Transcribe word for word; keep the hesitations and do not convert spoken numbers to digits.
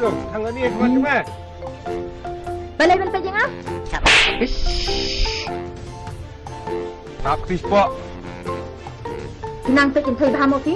Tang ani khmat jong me. Balei ban peit ïa nga? Hap kris pok. Nang peit ïa thei bha mo phi?